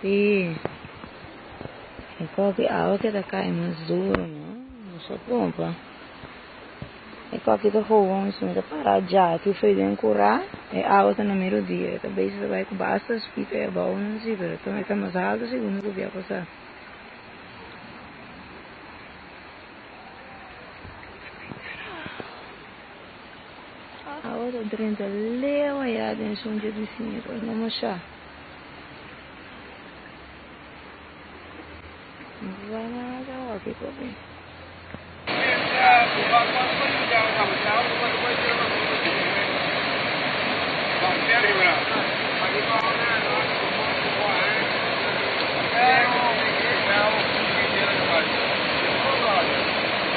Sí. E koki awa ke ta kai mas duro, no? Nos a pompa. E koki ta gewoon si mi ta para djaki fo'i den kurá, e awa ta na mi rodia. E ta bezig ta bai ku basta speed ei abou nan si, pero e ta mas alto segundo ku bia pasá. Awa ta drenta leu ayá den sun dje bisiña, pero no mashá.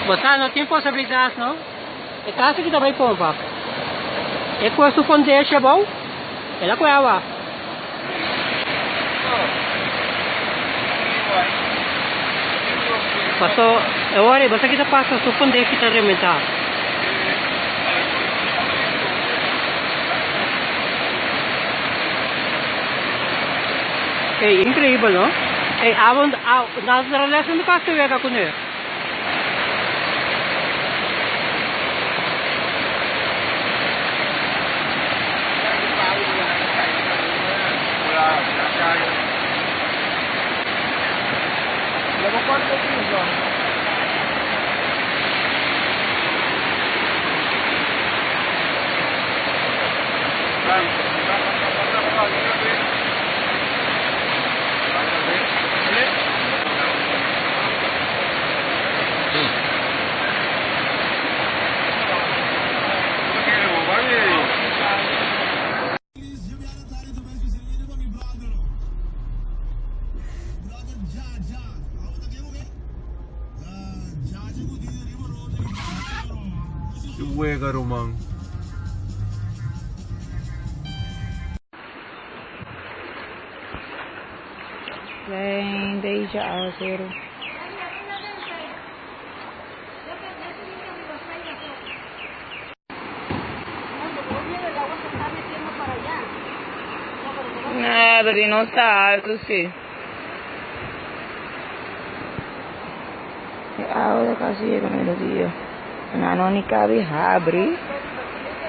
Bo sa no tin posibilidad no. E casa ki ta bay pompa. E cu su fondeshi abou, el a cu awa. Paso e ora bo sa ki ta pasa su fundeshi ta rementa. Ey increibel no. Ey awa naturalesa no kasi wega kune. Wega ruman. Klein beetje awaceru. Nah, pero no ta alto si. E awa ta casi yega melodia. Nan no ni cabe habri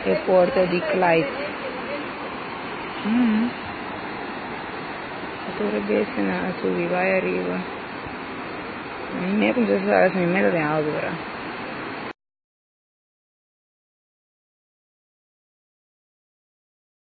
e porta di Clyde. Mm. Tur e bestianan a subi bai ariba. Mi me kumsa sa mi meta den algebra.